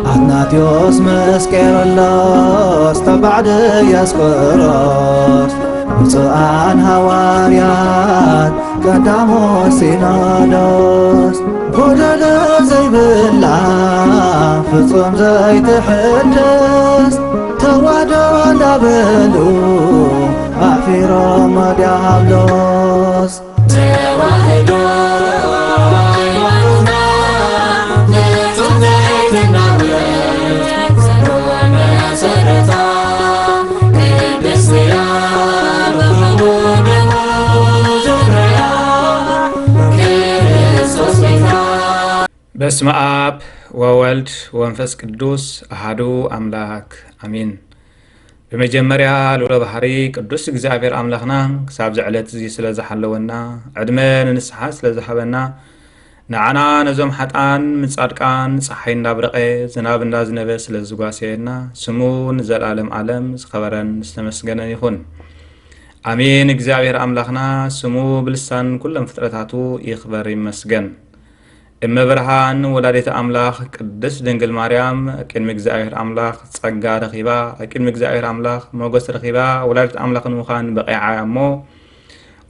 ኣትናቴዎስ ምስ ቄርሎስ ተባዕ ድያስቆሮስ፣ ብፁዓን ሃዋርያት ቀዳሞት ሲኖዶስ፣ ጎደሎ ዘይብላ ፍጹም ዘይትሕደስ ተዋህዶ እንዳበሉ ኣሕፊሮም ዲያብሎስ። ተዋህዶ ሃይማኖትና ንጹህ ትሕትና እምነት መሰረታ ቅድስት እያ ብኽቡር ደሙ ዙርያ ክርስቶስ ጌታ። በስመ አብ ወወልድ ወመንፈስ ቅዱስ አሐዱ አምላክ አሜን። ብመጀመርያ ልዑለ ባሕሪ ቅዱስ እግዚኣብሔር ኣምላኽና ክሳብ እዚ ዕለት እዚ ስለ ዝሓለወና፣ ዕድመ ንንስሓ ስለ ዝሃበና፣ ንዓና ነዞም ሓጥኣን ንጻድቃን ጸሓይ እንዳብረቐ፣ ዝናብ እንዳዝነበ ስለ ዝጓሰየና፣ ስሙ ንዘለኣለም ዓለም ዝኸበረን ዝተመስገነን ይኹን። ኣሜን። እግዚኣብሔር ኣምላኽና ስሙ ብልሳን ኩሎም ፍጥረታቱ ይኽበር ይመስገን። እመ ብርሃን ወላዲተ ኣምላኽ ቅድስት ድንግል ማርያም ቅድሚ እግዚኣብሔር ኣምላኽ ጸጋ ረኺባ፣ ቅድሚ እግዚኣብሔር ኣምላኽ ሞገስ ረኺባ፣ ወላዲተ ኣምላኽ ንምዃን በቒዓ እያ እሞ፣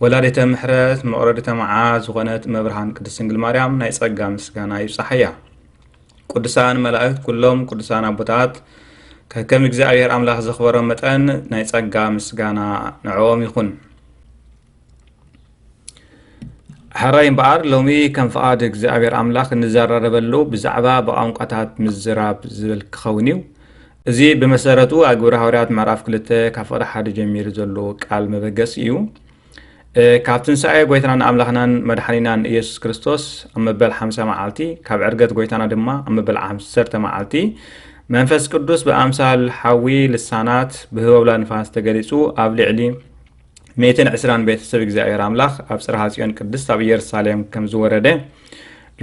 ወላዲተ ምሕረት መቑረዲተ መዓት ዝኾነት እመ ብርሃን ቅድስት ድንግል ማርያም ናይ ጸጋ ምስጋና ይብጻሓያ። ቅዱሳን መላእክት ኩሎም ቅዱሳን ኣቦታት ከከም እግዚኣብሔር ኣምላኽ ዘኽበሮም መጠን ናይ ጸጋ ምስጋና ንዕኦም ይኹን። ሕራይ እምበኣር፣ ሎሚ ከም ፍቓድ እግዚኣብሔር ኣምላኽ እንዘራረበሉ ብዛዕባ ብቋንቋታት ምዝራብ ዝብል ክኸውን እዩ። እዚ ብመሰረቱ ኣብ ግብረ ሃዋርያት ምዕራፍ ክልተ ካብ ፍቕዲ ሓደ ጀሚሩ ዘሎ ቃል መበገሲ እዩ። እ፣ ካብ ትንሳኤ ጐይታናን ኣምላኽናን መድሓኒናን ኢየሱስ ክርስቶስ ኣብ መበል ሓምሳ መዓልቲ፣ ካብ ዕርገት ጐይታና ድማ ኣብ መበል ዓሰርተ መዓልቲ፣ መንፈስ ቅዱስ ብኣምሳል ሓዊ ልሳናት ብህበብላ ንፋስ ተገሊጹ ኣብ ልዕሊ ሚእትን ዕስራን ቤተሰብ እግዚኣብሔር ኣምላኽ ኣብ ጽርሃ ጽዮን ቅድስት ኣብ ኢየሩሳሌም ከም ዝወረደ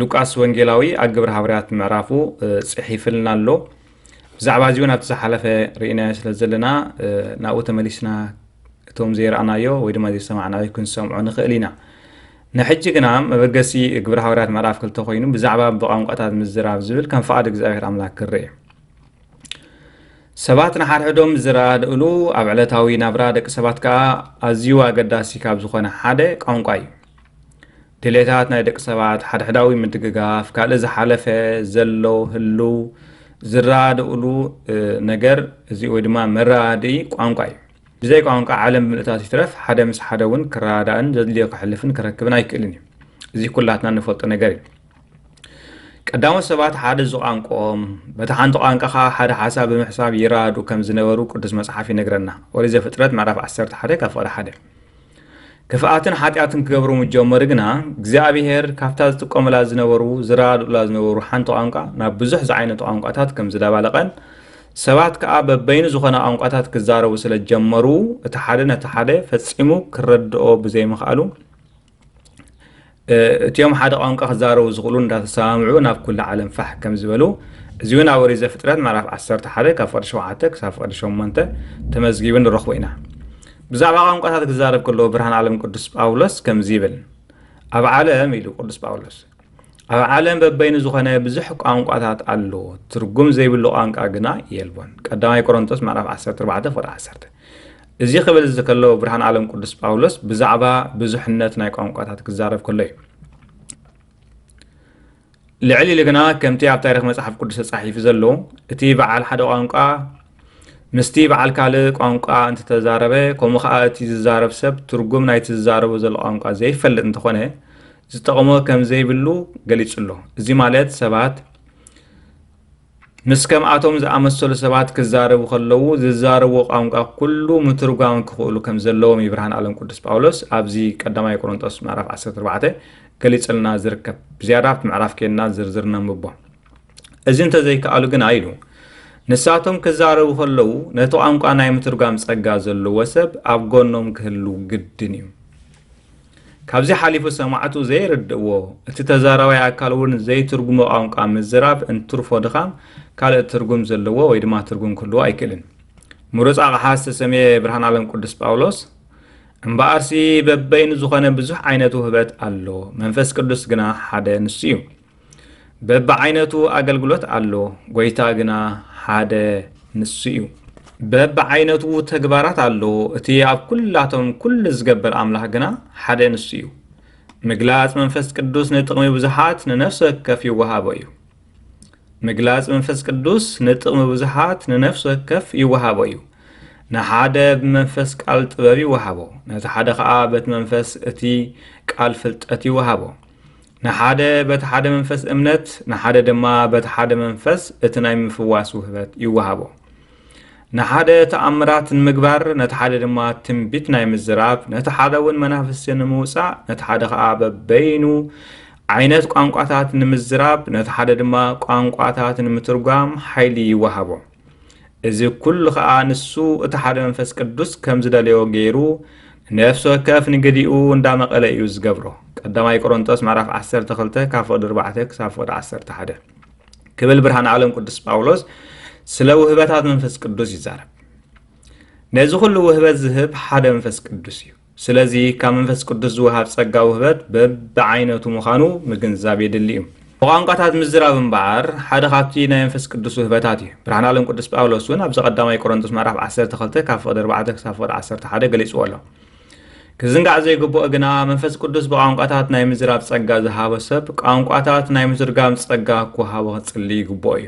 ሉቃስ ወንጌላዊ ኣብ ግብረ ሃዋርያት ምዕራፉ፣ እ፣ ጽሒፍልና ኣሎ። ብዛዕባ እዚ እውን ኣብቲ ዝሓለፈ ርኢናዮ ስለ ዘለና፣ እ፣ ናብኡ ተመሊስና እቶም ዘይረኣናዮ ወይ ድማ ዘይሰማዕናዮ ክንሰምዖ ንኽእል ኢና። ንሕጂ ግና መበገሲ ግብረ ሃዋርያት ምዕራፍ ክልተ ኮይኑ ብዛዕባ ብቋንቋታት ምዝራብ ዝብል ከም ፍቓድ እግዚኣብሔር ኣምላኽ ክረአ እዩ። ሰባት ንሓድሕዶም ዝረዳድእሉ፣ ኣብ ዕለታዊ ናብራ ደቂ ሰባት ከኣ ኣዝዩ ኣገዳሲ ካብ ዝኾነ ሓደ ቋንቋ እዩ። ድሌታት ናይ ደቂ ሰባት፣ ሓድሕዳዊ ምድግጋፍ፣ ካልእ ዝሓለፈ፣ ዘሎ፣ ህሉው፣ ዝረዳድእሉ፣ እ፣ ነገር እዚ ወይ ድማ መረዳድኢ ቋንቋ እዩ። ብዘይ ቋንቋ ዓለም ብምልእታት ይትረፍ፣ ሓደ ምስ ሓደ እውን ክረዳዳእን ዘድልዮ ከሕልፍን ክረክብን ኣይክእልን እዩ። እዚ ኩላትና ንፈልጦ ነገር እዩ። ቀዳሞት ሰባት ሓደ ዝቋንቆም፣ በታ ሓንቲ ቋንቋ ኸኣ ሓደ ሓሳብ ብምሕሳብ ይረዳድኡ ከም ዝነበሩ ቅዱስ መጽሓፍ ይነግረና። ኦሪት ዘፍጥረት ምዕራፍ ዓሰርተ ሓደ ካብ ፍቕዲ ሓደ። ክፍኣትን ሓጢኣትን ክገብሩ ምስ ጀመሩ ግና፣ እግዚኣብሄር ካብታ ዝጥቀሙላ ዝነበሩ፣ ዝረዳድኡላ ዝነበሩ ሓንቲ ቋንቋ ናብ ብዙሕ ዝዓይነቱ ቋንቋታት ከም ዝደባለቐን፣ ሰባት ከኣ በበይኑ ዝኾነ ቋንቋታት ክዛረቡ ስለ ዝጀመሩ፣ እቲ ሓደ ነቲ ሓደ ፈጺሙ ክረድኦ ብዘይምኽኣሉ፣ እ፣ እቲኦም ሓደ ቋንቋ ክዛረቡ ዝኽእሉ እንዳተሰማምዑ ናብ ኩሉ ዓለም ፋሕ ከም ዝበሉ፣ እዚ እውን ኣብ ኦሪት ዘፍጥረት ምዕራፍ ዓሰርተ ሓደ ካብ ፍቕዲ ሸውዓተ ክሳብ ፍቕዲ ሸሞንተ ተመዝጊቡ ንረኽቦ ኢና። ብዛዕባ ቋንቋታት ክዛረብ ከሎ ብርሃን ዓለም ቅዱስ ጳውሎስ ከምዚ ይብል፣ ኣብ ዓለም፣ ኢሉ ቅዱስ ጳውሎስ፣ ኣብ ዓለም በበይኑ ዝኾነ ብዙሕ ቋንቋታት ኣሎ፣ ትርጉም ዘይብሉ ቋንቋ ግና የልቦን። ቀዳማይ ቆሮንቶስ ምዕራፍ ዓሰርተ ኣርባዕተ ፍቕዲ ዓሰርተ። እዚ ክብል እዚ ከሎ ብርሃን ዓለም ቅዱስ ጳውሎስ ብዛዕባ ብዙሕነት ናይ ቋንቋታት ክዛረብ ከሎ እዩ። ልዕል ኢሉ ግና ከምቲ ኣብ ታሪኽ መጽሓፍ ቅዱስ ተጻሒፉ ዘሎ፣ እቲ በዓል ሓደ ቋንቋ ምስቲ በዓል ካልእ ቋንቋ እንተተዛረበ፣ ከምኡ ኸኣ እቲ ዝዛረብ ሰብ ትርጉም ናይቲ ዝዛረቦ ዘሎ ቋንቋ ዘይፈልጥ እንተኾነ፣ ዝጠቕሞ ከም ዘይብሉ ገሊጹ ኣሎ። እዚ ማለት ሰባት ምስ ከምኣቶም ዝኣመሰሉ ሰባት ክዛረቡ ከለዉ፣ ዝዛረብዎ ቋንቋ ኩሉ ምትርጓም ክኽእሉ ከም ዘለዎም እዩ ብርሃን ዓለም ቅዱስ ጳውሎስ ኣብዚ ቀዳማይ ቆሮንቶስ ምዕራፍ ዓሰርተ ኣርባዕተ ገሊጹልና ዝርከብ። ብዝያዳ ኣብቲ ምዕራፍ ኬድና ዝርዝር ነንብቦ። እዚ እንተዘይከኣሉ ግና ኢሉ፣ ንሳቶም ክዛረቡ ከለዉ ነቲ ቋንቋ ናይ ምትርጓም ጸጋ ዘለዎ ሰብ ኣብ ጎኖም ክህሉ ግድን እዩ። ካብዚ ሓሊፉ ሰማዕቱ ዘይርድእዎ፣ እቲ ተዛራባይ ኣካል እውን ዘይትርጉሞ ቋንቋ ምዝራብ እንትርፎ ድኻም ካልእ ትርጉም ዘለዎ ወይ ድማ ትርጉም ክህልዎ ኣይክእልን። ምሩጽ ኣቕሓ ዝተሰምየ ብርሃን ዓለም ቅዱስ ጳውሎስ፣ እምበኣርሲ በበይኑ ዝኾነ ብዙሕ ዓይነት ውህበት ኣሎ፣ መንፈስ ቅዱስ ግና ሓደ ንሱ እዩ። በብዓይነቱ ኣገልግሎት ኣሎ፣ ጐይታ ግና ሓደ ንሱ እዩ። በብዓይነቱ ተግባራት ኣሎ፣ እቲ ኣብ ኵላቶም ኵሉ ዝገብር ኣምላኽ ግና ሓደ ንሱ እዩ። ምግላጽ መንፈስ ቅዱስ ንጥቕሚ ብዙሓት ንነፍሲ ወከፍ ይወሃቦ እዩ። ምግላጽ መንፈስ ቅዱስ ንጥቕሚ ብዙሓት ንነፍሲ ወከፍ ይወሃቦ እዩ። ንሓደ ብመንፈስ ቃል ጥበብ ይወሃቦ፣ ነቲ ሓደ ኸኣ በቲ መንፈስ እቲ ቃል ፍልጠት ይወሃቦ። ንሓደ በቲ ሓደ መንፈስ እምነት፣ ንሓደ ድማ በቲ ሓደ መንፈስ እቲ ናይ ምፍዋስ ውህበት ይወሃቦ። ንሓደ ተኣምራት ንምግባር፣ ነቲ ሓደ ድማ ትንቢት ናይ ምዝራብ፣ ነቲ ሓደ እውን መናፍስቲ ንምውጻእ፣ ነቲ ሓደ ኸኣ በበይኑ ዓይነት ቋንቋታት ንምዝራብ፣ ነቲ ሓደ ድማ ቋንቋታት ንምትርጓም ሓይሊ ይወሃቦ። እዚ ኩሉ ኸኣ ንሱ እቲ ሓደ መንፈስ ቅዱስ ከም ዝደለዮ ገይሩ ነፍሲ ወከፍ ንግዲኡ እንዳመቐለ እዩ ዝገብሮ። ቀዳማይ ቆሮንጦስ ምዕራፍ ዓሰርተ ክልተ ካብ ፍቕዲ ኣርባዕተ ክሳብ ፍቕዲ ዓሰርተ ሓደ ክብል ብርሃን ዓለም ቅዱስ ጳውሎስ ስለ ውህበታት መንፈስ ቅዱስ ይዛረብ። ነዚ ኩሉ ውህበት ዝህብ ሓደ መንፈስ ቅዱስ እዩ። ስለዚ ካብ መንፈስ ቅዱስ ዝወሃብ ጸጋ ውህበት በብዓይነቱ ምዃኑ ምግንዛብ የድሊ እዩ። ብቋንቋታት ምዝራብ እምበኣር ሓደ ካብቲ ናይ መንፈስ ቅዱስ ውህበታት እዩ። ብርሃን ዓለም ቅዱስ ጳውሎስ እውን ኣብዚ ቀዳማይ ቆሮንቶስ ምዕራፍ ዓሰርተ ክልተ ካብ ፍቕዲ ኣርባዕተ ክሳብ ፍቕዲ ዓሰርተ ሓደ ገሊጽዎ ኣሎ። ክዝንጋዕ ዘይግብኦ ግና መንፈስ ቅዱስ ብቋንቋታት ናይ ምዝራብ ጸጋ ዝሃቦ ሰብ ቋንቋታት ናይ ምትርጋም ጸጋ ክወሃቦ ክጽሊ ይግብኦ እዩ።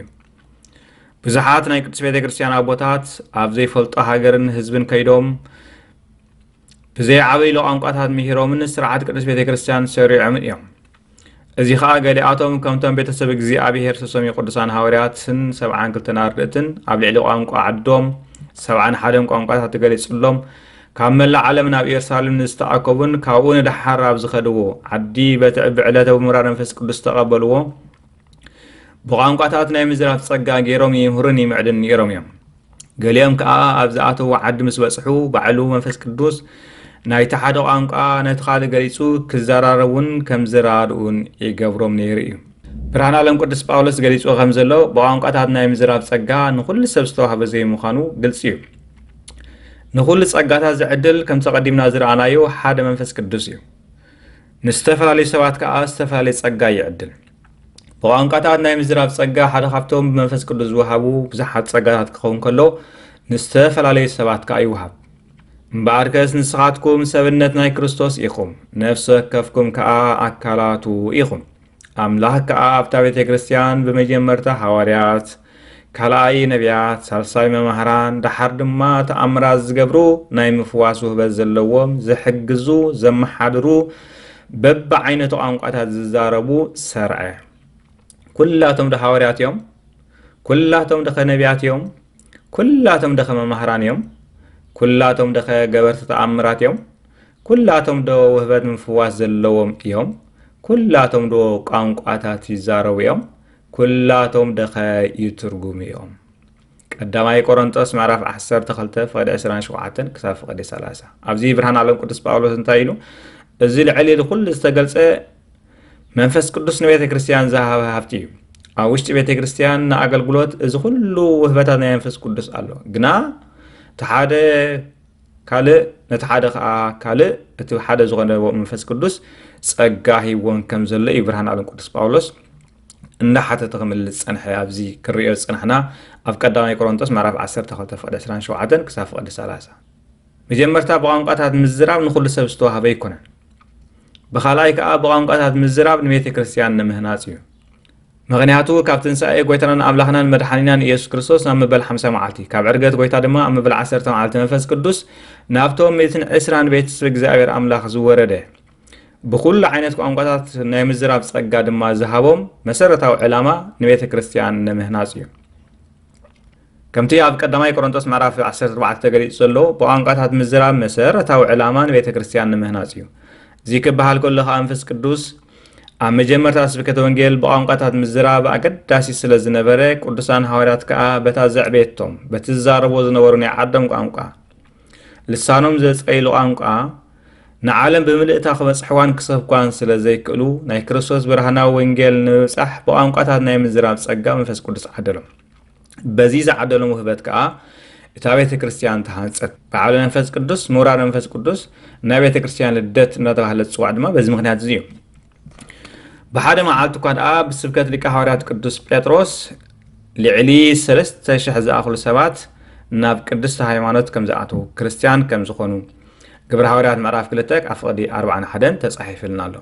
ብዙሓት ናይ ቅድስት ቤተ ክርስቲያን ኣቦታት ኣብ ዘይፈልጦ ሃገርን ህዝብን ከይዶም ብዘይ ዓበይሎ ቋንቋታት ምሂሮምን ስርዓት ቅድስት ቤተ ክርስቲያን ሰሪዖምን እዮም። እዚ ኸኣ ገሊኣቶም ከምቶም ቤተሰብ እግዚኣብሔር ሰሶም ቅዱሳን ሃዋርያትን ሰብዓን ክልተን ኣርድእትን ኣብ ልዕሊ ቋንቋ ዓዶም ሰብዓን ሓደን ቋንቋታት ተገሊጹሎም ካብ መላእ ዓለም ናብ ኢየሩሳሌም ንዝተኣከቡን ካብኡ ንደሓር ኣብ ዝኸድዎ ዓዲ በቲ ዕቢ ዕለተ ብምውራድ መንፈስ ቅዱስ ዝተቐበልዎ ብቋንቋታት ናይ ምዝራብ ጸጋ ገይሮም ይምህሩን ይምዕዱን ነይሮም እዮም። ገሊኦም ከኣ ኣብ ዝኣተዎ ዓዲ ምስ በጽሑ ባዕሉ መንፈስ ቅዱስ ናይቲ ሓደ ቋንቋ ነቲ ካልእ ገሊጹ ክዘራረቡን ከም ዝረዳድኡን ይገብሮም ነይሩ እዩ። ብርሃን ዓለም ቅዱስ ጳውሎስ ገሊጹ ከም ዘሎ ብቋንቋታት ናይ ምዝራብ ጸጋ ንኹሉ ሰብ ዝተዋህበ ዘይምዃኑ ግልጺ እዩ። ንኹሉ ጸጋታት ዝዕድል ከምቲ ቀዲምና ዝረኣናዮ ሓደ መንፈስ ቅዱስ እዩ። ንዝተፈላለዩ ሰባት ከኣ ዝተፈላለየ ጸጋ ይዕድል። ብቋንቋታት ናይ ምዝራብ ጸጋ ሓደ ካብቶም ብመንፈስ ቅዱስ ዝወሃቡ ብዙሓት ጸጋታት ክኸውን ከሎ ንዝተፈላለዩ ሰባት ከኣ ይወሃብ። እምበኣርከስ ንስኻትኩም ሰብነት ናይ ክርስቶስ ኢኹም፣ ነፍሲ ወከፍኩም ከኣ ኣካላቱ ኢኹም። ኣምላኽ ከኣ ኣብታ ቤተ ክርስቲያን ብመጀመርታ ሃዋርያት፣ ካልኣይ ነቢያት፣ ሳልሳይ መማህራን፣ ደሓር ድማ ተኣምራት ዝገብሩ ናይ ምፍዋስ ውህበት ዘለዎም ዝሕግዙ ዘመሓድሩ በብዓይነቱ ቋንቋታት ዝዛረቡ ሰርዐ። ኩላቶም ዶ ሃዋርያት እዮም? ኩላቶም ዶ ኸ ነቢያት እዮም? ኩላቶም ዶ ኸ መማህራን እዮም? ኩላቶም ዶ ኸ ገበርቲ ተኣምራት እዮም? ኩላቶም ዶ ውህበት ምፍዋስ ዘለዎም እዮም? ኩላቶም ዶ ቋንቋታት ይዛረቡ እዮም? ኩላቶም ዶ ኸ ይትርጉሙ እዮም? ቀዳማይ ቆሮንጦስ ምዕራፍ ዓሰርተ ክልተ ፍቕዲ ዕስራን ሸውዓተን ክሳብ ፍቕዲ ሰላሳ። ኣብዚ ብርሃን ዓለም ቅዱስ ጳውሎስ እንታይ ኢሉ? እዚ ልዕል ኢሉ ኩሉ ዝተገልጸ መንፈስ ቅዱስ ንቤተ ክርስቲያን ዝሃበ ሃብቲ እዩ። ኣብ ውሽጢ ቤተ ክርስቲያን ንኣገልግሎት እዚ ኩሉ ውህበታት ናይ መንፈስ ቅዱስ ኣሎ። ግና እቲ ሓደ ካልእ ነቲ ሓደ ኸኣ ካልእ እቲ ሓደ ዝኾነ መንፈስ ቅዱስ ጸጋ ሂብዎም ከም ዘሎ እዩ ብርሃን ዓለም ቅዱስ ጳውሎስ እንዳሓተተ ክምልስ ጸንሐ። ኣብዚ ክርእዮ ዝጸናሕና ኣብ ቀዳማይ ቆሮንቶስ ምዕራፍ ዓሰርተ ክልተ ፍቕዲ ዕስራን ሸውዓተን ክሳብ ፍቕዲ ሰላሳ። መጀመርታ ብቋንቋታት ምዝራብ ንኹሉ ሰብ ዝተዋህበ ኣይኮነን። ብኻልኣይ ከኣ ብቋንቋታት ምዝራብ ንቤተ ክርስቲያን ንምህናጽ እዩ። ምኽንያቱ ካብ ትንሳኤ ጐይታናን ኣምላኽናን መድሓኒናን ኢየሱስ ክርስቶስ ናብ መበል ሓምሳ መዓልቲ፣ ካብ ዕርገት ጐይታ ድማ ኣብ መበል ዓሰርተ መዓልቲ መንፈስ ቅዱስ ናብቶም ሚእትን ዕስራን ቤተሰብ እግዚኣብሔር ኣምላኽ ዝወረደ፣ ብኹሉ ዓይነት ቋንቋታት ናይ ምዝራብ ጸጋ ድማ ዝሃቦም መሰረታዊ ዕላማ ንቤተ ክርስቲያን ንምህናጽ እዩ። ከምቲ ኣብ ቀዳማይ ቆሮንቶስ ምዕራፍ ዓሰርተ ኣርባዕተ ተገሊጹ ዘሎ፣ ብቋንቋታት ምዝራብ መሰረታዊ ዕላማ ንቤተ ክርስቲያን ንምህናጽ እዩ። እዚ ክበሃል ከሎ ከኣ መንፈስ ቅዱስ ኣብ መጀመርታ ስብከተ ወንጌል ብቋንቋታት ምዝራብ ኣገዳሲ ስለ ዝነበረ፣ ቅዱሳን ሃዋርያት ከኣ በታ ዘዕበየቶም፣ በቲ ዝዛረብዎ ዝነበሩ ናይ ዓዶም ቋንቋ፣ ልሳኖም ዘጸይሉ ቋንቋ፣ ንዓለም ብምልእታ ክበጽሕዋን ክሰብኳን ስለ ዘይክእሉ፣ ናይ ክርስቶስ ብርሃናዊ ወንጌል ንምብጻሕ ብቋንቋታት ናይ ምዝራብ ጸጋ መንፈስ ቅዱስ ዓደሎም። በዚ ዝዓደሎም ውህበት ከኣ እታ ቤተ ክርስቲያን ተሃንጸት። በዓለ መንፈስ ቅዱስ፣ ምውራድ መንፈስ ቅዱስ፣ ናይ ቤተ ክርስቲያን ልደት እናተባህለ ዝጽዋዕ ድማ በዚ ምኽንያት እዚ እዩ። ብሓደ መዓልቲ እኳ ደኣ ብስብከት ሊቀ ሃዋርያት ቅዱስ ጴጥሮስ ልዕሊ ሰለስተ ሽሕ ዝኣኽሉ ሰባት ናብ ቅድስቲ ሃይማኖት ከም ዝኣትዉ፣ ክርስትያን ከም ዝኾኑ ግብረ ሃዋርያት ምዕራፍ ክልተ ካብ ፍቕዲ ኣርባዓን ሓደን ተጻሒፍልና ኣሎ።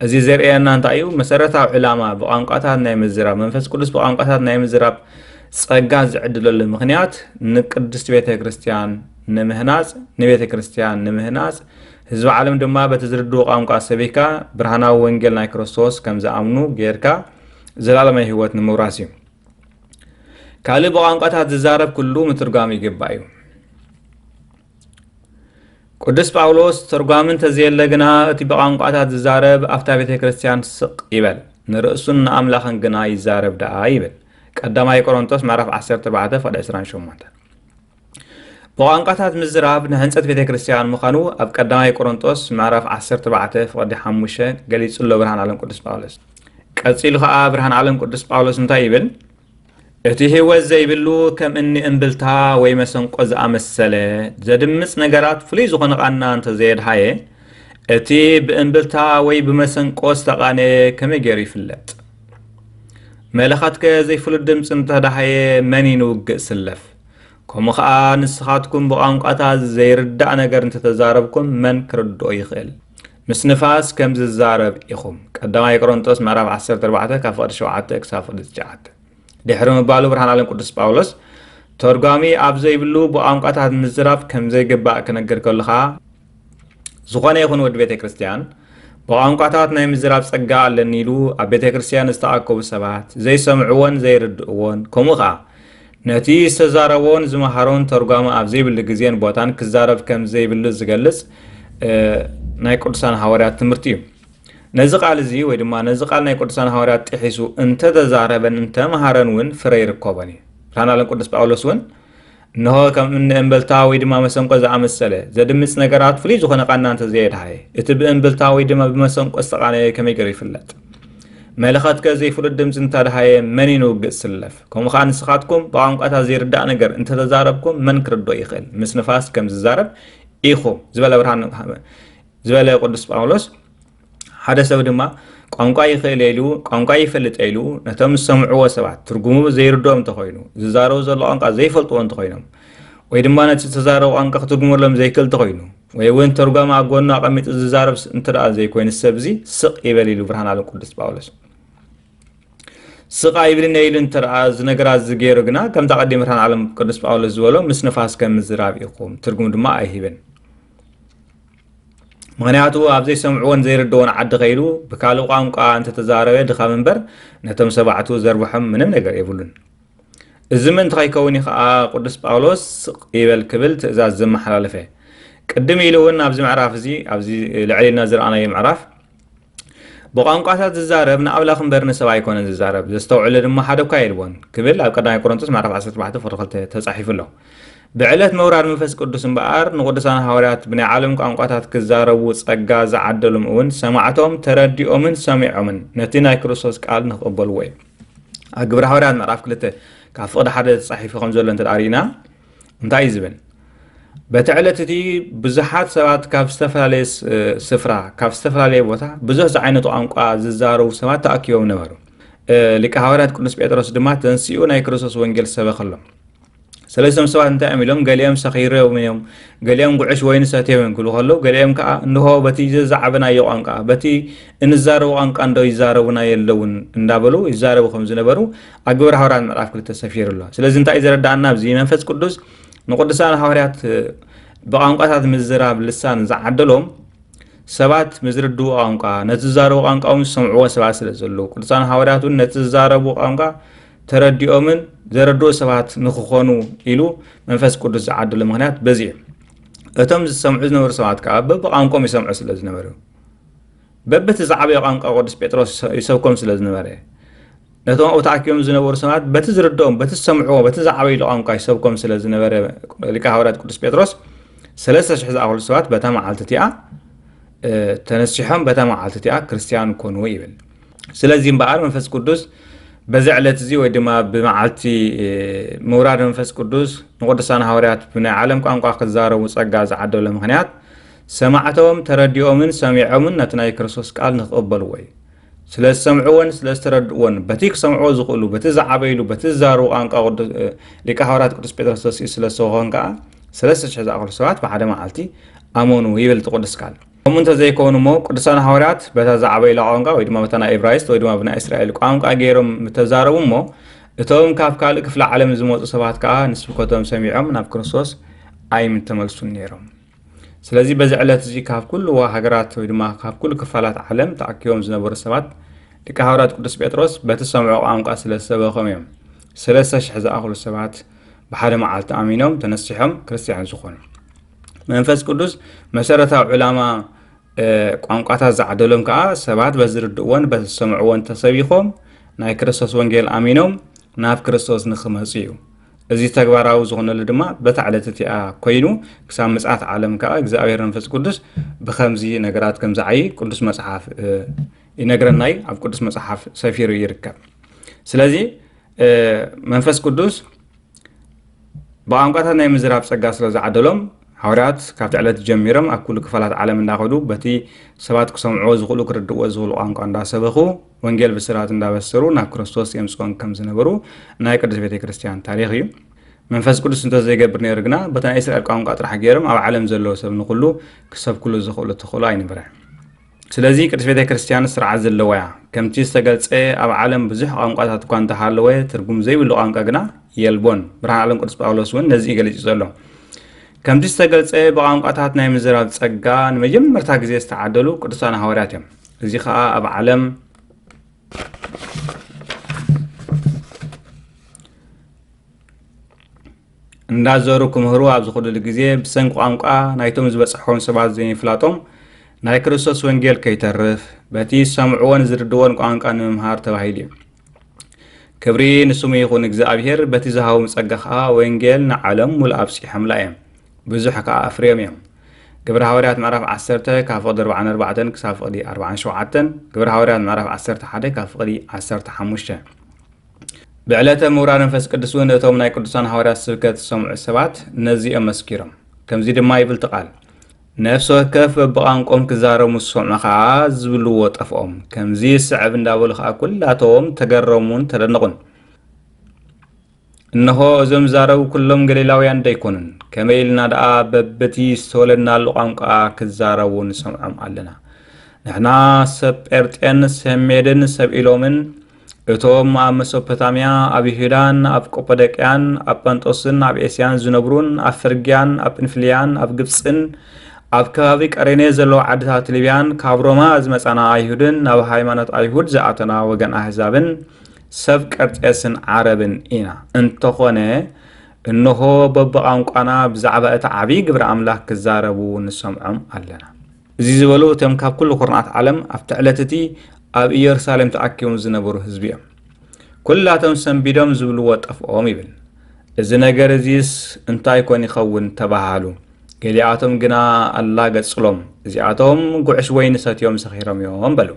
እዚ ዘርእየና እንታይ እዩ? መሰረታዊ ዕላማ ብቋንቋታት ናይ ምዝራብ፣ መንፈስ ቅዱስ ብቋንቋታት ናይ ምዝራብ ጸጋ ዝዕድለሉ ምኽንያት ንቅድስቲ ቤተ ክርስትያን ንምህናጽ፣ ንቤተ ክርስትያን ንምህናጽ፣ ህዝቢ ዓለም ድማ በቲ ዝርድኡ ቋንቋ ሰቢካ ብርሃናዊ ወንጌል ናይ ክርስቶስ ከም ዝኣምኑ ጌርካ ዘላለማዊ ህይወት ንምውራስ እዩ። ካልእ ብቋንቋታት ዝዛረብ ኩሉ ምትርጓም ይግባእ እዩ። ቅዱስ ጳውሎስ፣ ተርጓሚ እንተዘየለ ግና እቲ ብቋንቋታት ዝዛረብ ኣብታ ቤተ ክርስትያን ስቕ ይበል፣ ንርእሱን ንኣምላኽን ግና ይዛረብ ደኣ ይብል። ቀዳማይ ቆሮንቶስ ምዕራፍ ዓሰርተ ኣርባዕተ ፍቕዲ ዕስራን ሸሞንተን። ብቋንቋታት ምዝራብ ንህንጸት ቤተ ክርስትያን ምዃኑ ኣብ ቀዳማይ ቆሮንቶስ ምዕራፍ ዓሰርተ ኣርባዕተ ፍቕዲ ሓሙሽተ ገሊጹ ኣሎ ብርሃን ዓለም ቅዱስ ጳውሎስ። ቀጺሉ ኸኣ ብርሃን ዓለም ቅዱስ ጳውሎስ እንታይ ይብል? እቲ ህይወት ዘይብሉ ከም እኒ እምብልታ ወይ መሰንቆ ዝኣመሰለ ዘድምጽ ነገራት ፍሉይ ዝኾነ ቃና እንተዘየድሃየ፣ እቲ ብእምብልታ ወይ ብመሰንቆ ዝተቓነየ ከመይ ገይሩ ይፍለጥ? መለኸትከ ዘይፍሉጥ ድምጺ እንተደሃየ መን እዩ ንውግእ ዝስለፍ? ከምኡ ኸኣ ንስኻትኩም ብቋንቋታት ዘይርዳእ ነገር እንተተዛረብኩም መን ክርድኦ ይኽእል? ምስ ንፋስ ከም ዝዛረብ ኢኹም። ቀዳማይ ቆሮንቶስ ምዕራፍ ዓሰርተ ኣርባዕተ ካብ ፍቕዲ ሸውዓተ ክሳብ ፍቕዲ ትሽዓተ። ድሕሪ ምባሉ ብርሃን ዓለም ቅዱስ ጳውሎስ፣ ተርጓሚ ኣብ ዘይብሉ ብቋንቋታት ምዝራብ ከም ዘይግባእ ክነግር ከሎ ኸኣ፣ ዝኾነ ይኹን ወዲ ቤተ ክርስትያን ብቋንቋታት ናይ ምዝራብ ጸጋ ኣለኒ ኢሉ ኣብ ቤተ ክርስትያን ዝተኣከቡ ሰባት ዘይሰምዕዎን ዘይርድእዎን፣ ከምኡ ኸኣ ነቲ ዝተዛረቦን ዝመሃሮን ተርጓሚ ኣብ ዘይብሉ ግዜን ቦታን ክዛረብ ከም ዘይብሉ ዝገልጽ፣ እ፣ ናይ ቅዱሳን ሃዋርያት ትምህርቲ እዩ። ነዚ ቃል እዚ ወይ ድማ ነዚ ቃል ናይ ቅዱሳን ሃዋርያት ጥሒሱ እንተተዛረበን እንተመሃረን እውን ፍረ ይርከቦን እዩ። ብርሃን ዓለም ቅዱስ ጳውሎስ እውን፣ እንሆ ከም እኒ እምበልታ ወይ ድማ መሰንቆ ዝኣመሰለ ዘድምጽ ነገራት ፍሉይ ዝኾነ ቃና እንተዘየድሃየ፣ እቲ ብእምብልታ ወይ ድማ ብመሰንቆ ዝተቓነየ ከመይ ገይሩ ይፍለጥ? መለኸትከ ዘይፍሉጥ ድምጺ እንተድሃየ መን እዩ ንውግእ ዝስለፍ? ከምኡ ኸኣ ንስኻትኩም ብቋንቋታት ዘይርዳእ ነገር እንተተዛረብኩም መን ክርድኦ ይኽእል? ምስ ንፋስ ከም ዝዛረብ ኢኹም ዝበለ ብርሃን ዝበለ ቅዱስ ጳውሎስ፣ ሓደ ሰብ ድማ ቋንቋ ይኽእል ኢሉ፣ ቋንቋ ይፈልጥ ኢሉ ነቶም ዝሰምዕዎ ሰባት ትርጉሙ ዘይርድኦም እንተኾይኑ፣ ዝዛረቡ ዘሎ ቋንቋ ዘይፈልጥዎ እንተኾይኖም፣ ወይ ድማ ነቲ ዝተዛረቡ ቋንቋ ክትርጉመሎም ዘይክእል እንተኾይኑ፣ ወይ እውን ተርጓሚ ኣብ ጎኑ ኣቐሚጡ ዝዛረብ ስ-፣ እንተ ደኣ ዘይኮይኑ፣ እዚ ሰብ እዚ ስቕ ይበል ኢሉ ብርሃን ዓለም ቅዱስ ጳውሎስ። ስቕ ኣይብልን ኢሉ እንተ ደኣ እዚ ነገራት እዚ ገይሩ ግና፣ ከምቲ ኣቐዲሙ ብርሃን ዓለም ቅዱስ ጳውሎስ ዝበሎ፣ ምስ ንፋስ ከም ምዝራብ ኢኹም፣ ትርጉም ድማ ኣይህብን። ምኽንያቱ ኣብ ዘይሰምዕዎን ዘይርድዎን ዓዲ ኸይዱ ብካልእ ቋንቋ እንተተዛረበ ድኻም እምበር ነቶም ሰባዕቱ ዘርብሖም ምንም ነገር የብሉን። እዚ ምእንቲ ኸይከውን እዩ ኸኣ ቅዱስ ጳውሎስ ስቕ ይበል ክብል ትእዛዝ ዘመሓላለፈ። ቅድም ኢሉ እውን ኣብዚ ምዕራፍ እዚ፣ ኣብዚ ልዕል ኢልና ዝረኣናዮ ምዕራፍ፣ ብቋንቋታት ዝዛረብ ንኣምላኽ እምበር ንሰብ ኣይኮነን ዝዛረብ፣ ዘስተውዕሎ ድማ ሓደ እኳ የልቦን ክብል ኣብ ቀዳማይ ቆሮንቶስ ምዕራፍ ዓሰርተ ኣርባዕተ ፍቕዲ ክልተ ተጻሒፉ ኣሎ። ብዕለት ምውራድ መንፈስ ቅዱስ እምበኣር ንቅዱሳን ሃዋርያት ብናይ ዓለም ቋንቋታት ክዛረቡ ጸጋ ዝዓደሎም እውን ሰማዕቶም ተረዲኦምን ሰሚዖምን ነቲ ናይ ክርስቶስ ቃል ንክቕበልዎ እዩ። ኣብ ግብረ ሃዋርያት ምዕራፍ ክልተ ካብ ፍቕዲ ሓደ ተጻሒፉ ከም ዘሎ እንተ ደኣ ርኢና እንታይ እዩ ዝብል? በቲ ዕለት እቲ ብዙሓት ሰባት ካብ ዝተፈላለየ ስ-፣ ስፍራ፣ ካብ ዝተፈላለየ ቦታ ብዙሕ ዝዓይነቱ ቋንቋ ዝዛረቡ ሰባት ተኣኪቦም ነበሩ። እ፣ ሊቀ ሃዋርያት ቅዱስ ጴጥሮስ ድማ ተንሲኡ ናይ ክርስቶስ ወንጌል ሰበኸሎም። ስለዚ እቶም ሰባት እንታይ እዮም ኢሎም? ገሊኦም ሰኺሮም እዮም፣ ገሊኦም ጉዕሽ ወይኒ ሰትዮም እዮም ክብሉ ከለዉ፣ ገሊኦም ከኣ እንሆ በቲ ዘዛዕበናዮ ቋንቋ፣ በቲ እንዛረቦ ቋንቋ እንዶ ይዛረቡና የለውን እንዳበሉ ይዛረቡ ከም ዝነበሩ ኣብ ግብረ ሃዋርያት ምዕራፍ ክልተ ሰፊሩ ኣሎ። ስለዚ እንታይ እዩ ዘረዳእና? ኣብዚ መንፈስ ቅዱስ ንቅዱሳን ሃዋርያት ብቋንቋታት ምዝራብ ልሳን ዝዓደሎም ሰባት ምስ ዝርድኡ ቋንቋ፣ ነቲ ዝዛረቡ ቋንቋ እውን ዝሰምዕዎ ሰባት ስለ ዘለዉ፣ ቅዱሳን ሃዋርያት እውን ነቲ ዝዛረቡ ቋንቋ ተረዲኦምን ዘረድኡ ሰባት ንክኾኑ ኢሉ መንፈስ ቅዱስ ዝዓደሎ ምኽንያት በዚ እዩ። እቶም ዝሰምዑ ዝነበሩ ሰባት ከኣ በብቋንቋኦም ይሰምዑ ስለ ዝነበሩ፣ በብቲ ዝዓበየ ቋንቋ ቅዱስ ጴጥሮስ ይሰብኮም ስለ ዝነበረ፣ ነቶም ኣብኡ ተኣኪቦም ዝነበሩ ሰባት በቲ ዝርድኦም፣ በቲ ዝሰምዕዎ፣ በቲ ዝዓበይሉ ቋንቋ ይሰብኮም ስለ ዝነበረ፣ ሊቀ ሃዋርያት ቅዱስ ጴጥሮስ ሰለስተ ሽሕ ዝኣኽሉ ሰባት በታ መዓልቲ እቲኣ፣ እ፣ ተነሲሖም በታ መዓልቲ እቲኣ ክርስትያን ኮኑ ይብል። ስለዚ እምበኣር መንፈስ ቅዱስ በዚ ዕለት እዚ ወይ ድማ ብመዓልቲ፣ እ፣ ምውራድ መንፈስ ቅዱስ ንቅዱሳን ሃዋርያት ብናይ ዓለም ቋንቋ ክዛረቡ ጸጋ ዝዓደሎ ምኽንያት ሰማዕቶም ተረዲኦምን ሰሚዖምን ነቲ ናይ ክርስቶስ ቃል ንክቕበልዎ እዩ። ስለ ዝሰምዕዎን ስለ ዝተረድእዎን፣ በቲ ክሰምዕዎ ዝኽእሉ፣ በቲ ዝዓበይሉ፣ በቲ ዝዛረቡ ቋንቋ ቅዱስ፣ እ፣ ሊቀ ሃዋርያት ቅዱስ ጴጥሮስ ተሲኡ ስለ ዝተወኸን ከኣ፣ ሰለስተ ሽሕ ዝኣኽሉ ሰባት ብሓደ መዓልቲ ኣመኑ ይብል እቲ ቅዱስ ቃል። ከምኡ እንተዘይኮኑ እሞ፣ ቅዱሳን ሃዋርያት በታ ዝዓበይላ ቋንቋ ወይ ድማ በታ ናይ ኤብራይስጥ ወይ ድማ ብናይ እስራኤል ቋንቋ ገይሮም ምተዛረቡ እሞ፣ እቶም ካብ ካልእ ክፍለ ዓለም ዝመጹ ሰባት ከኣ ንስብከቶም ሰሚዖም ናብ ክርስቶስ ኣይምተመልሱን ነይሮም። ስለዚ በዚ ዕለት እዚ ካብ ኩሉ ሃገራት ወይ ድማ ካብ ኩሉ ክፋላት ዓለም ተኣኪቦም ዝነበሩ ሰባት ሊቀ ሃዋርያት ቅዱስ ጴጥሮስ በቲ ዝሰምዖ ቋንቋ ስለ ዝሰበኾም እዮም። ሰለስተ ሽሕ ዝኣኽሉ ሰባት ብሓደ መዓልቲ ኣሚኖም ተነሲሖም ክርስትያን ዝኾኑ። መንፈስ ቅዱስ መሰረታዊ ዕላማ፣ እ፣ ቋንቋታት ዝዓደሎም ከኣ ሰባት በዝርድእዎን በዝሰምዕዎን ተሰቢኾም ናይ ክርስቶስ ወንጌል ኣሚኖም ናብ ክርስቶስ ንኽመጹ እዩ። እዚ ተግባራዊ ዝኾነሉ ድማ በታ ዕለት እቲኣ ኮይኑ ክሳብ ምጽኣት ዓለም ከኣ እግዚኣብሔር መንፈስ ቅዱስ ብኸምዚ ነገራት ከም ዝዓዪ ቅዱስ መጽሓፍ፣ እ፣ ይነግረና እዩ። ኣብ ቅዱስ መጽሓፍ ሰፊሩ ይርከብ። ስለዚ፣ እ፣ መንፈስ ቅዱስ ብቋንቋታት ናይ ምዝራብ ጸጋ ስለ ዝዓደሎም፣ ሃዋርያት ካብቲ ዕለት ጀሚሮም ኣብ ኩሉ ክፋላት ዓለም እንዳኸዱ፣ በቲ ሰባት ክሰምዕዎ ዝኽእሉ፣ ክርድእዎ ዝኽእሉ ቋንቋ እንዳሰበኹ፣ ወንጌል ብስራት እንዳበሰሩ ናብ ክርስቶስ የምጽኦም ከም ዝነበሩ ናይ ቅድስት ቤተ ክርስቲያን ታሪኽ እዩ። መንፈስ ቅዱስ እንተዘይገብር ነይሩ ግና፣ በቲ ናይ እስራኤል ቋንቋ ጥራሕ ገይሮም ኣብ ዓለም ዘለዉ ሰብ ንኹሉ ክሰብክሉ ዝኽእሉ ተኽእሎ ኣይነበረን። ስለዚ ቅድስት ቤተ ክርስቲያን ስርዓት ዘለዋ እያ። ከምቲ ዝተገልጸ ኣብ ዓለም ብዙሕ ቋንቋታት እኳ እንተሃለወ ትርጉም ዘይብሉ ቋንቋ ግና የልቦን። ብርሃን ዓለም ቅዱስ ጳውሎስ እውን ነዚ እዩ ገሊጹ ዘሎ። ከምቲ ዝተገልጸ ብቋንቋታት ናይ ምዝራብ ጸጋ ንመጀመርታ ግዜ ዝተዓደሉ ቅዱሳን ሃዋርያት እዮም። እዚ ኸኣ ኣብ ዓለም እንዳዘሩ ክምህሩ ኣብ ዝኸዱሉ ግዜ፣ ብሰንኪ ቋንቋ ናይቶም ዝበጽሕዎም ሰባት ዘይምፍላጦም ናይ ክርስቶስ ወንጌል ከይተርፍ፣ በቲ ዝሰምዕዎን ዝርድእዎን ቋንቋ ንምምሃር ተባሂሉ እዩ። ክብሪ ንስሙ ይኹን እግዚኣብሔር፣ በቲ ዝሃቦም ጸጋ ኸኣ ወንጌል ንዓለም ሙሉእ ኣብጺሖምላ እዮም። ብዙሕ ከኣ ኣፍርዮም እዮም። ግብሪ ሃዋርያት ምዕራፍ ዓሰርተ ካብ ፍቕዲ ኣርባዓን ኣርባዕተን ክሳብ ፍቕዲ ኣርባዓን ሸውዓተን፣ ግብሪ ሃዋርያት ምዕራፍ ዓሰርተ ሓደ ካብ ፍቕዲ ዓሰርተ ሓሙሽተ። ብዕለተ ምውራድ መንፈስ ቅዱስ እውን እቶም ናይ ቅዱሳን ሃዋርያት ስብከት ዝሰምዑ ሰባት ነዚ እዮም መስኪሮም። ከምዚ ድማ ይብል እቲ ቃል፣ ነፍሲ ወከፍ በብቋንቋኦም ክዛረቡ ምስ ሰምዑ ኸዓ ዝብልዎ ጠፍኦም። ከምዚ ይስዕብ እንዳበሉ ኸዓ ኩላቶም ተገረሙን ተደነቑን። እንሆ፣ እዞም ዝዛረቡ ኩሎም ገሊላውያን ዶ ኣይኮኑን? ከመይ ኢልና ደኣ በብቲ ዝተወለድናሉ ቋንቋ ክዛረቡ ንሰምዖም ኣለና? ንሕና ሰብ ጴርጤን ሰብ ሜድን ሰብ ኢሎምን፣ እቶም ኣብ መሶፖታምያ፣ ኣብ ይሁዳን ኣብ ቀጶዶቅያን ኣብ ጳንጦስን ኣብ ኤስያን ዝነብሩን፣ ኣብ ፍርግያን ኣብ ጵንፍልያን ኣብ ግብጽን ኣብ ከባቢ ቀሬኔ ዘለዋ ዓድታት ሊብያን፣ ካብ ሮማ ዝመጻና ኣይሁድን ናብ ሃይማኖት ኣይሁድ ዝኣተና ወገን ኣህዛብን፣ ሰብ ቀርጤስን ዓረብን ኢና። እንተኾነ፣ እንሆ በብቋንቋና ብዛዕባ እቲ ዓብዪ ግብሪ ኣምላኽ ክዛረቡ ንሰምዖም ኣለና። እዚ ዝበሉ እቶም ካብ ኩሉ ኩርናዓት ዓለም ኣብቲ ዕለት እቲ ኣብ ኢየሩሳሌም ተኣኪቦም ዝነበሩ ህዝቢ እዮም። ኩላቶም ሰንቢዶም ዝብልዎ ጠፍኦም ይብል። እዚ ነገር እዚስ እንታይ ኮን ይኸውን ተባሃሉ። ገሊኣቶም ግና ኣላገጽሎም፣ እዚኣቶም ጉዕሽ ወይኒ ሰትዮም ሰኺሮም እዮም በሉ።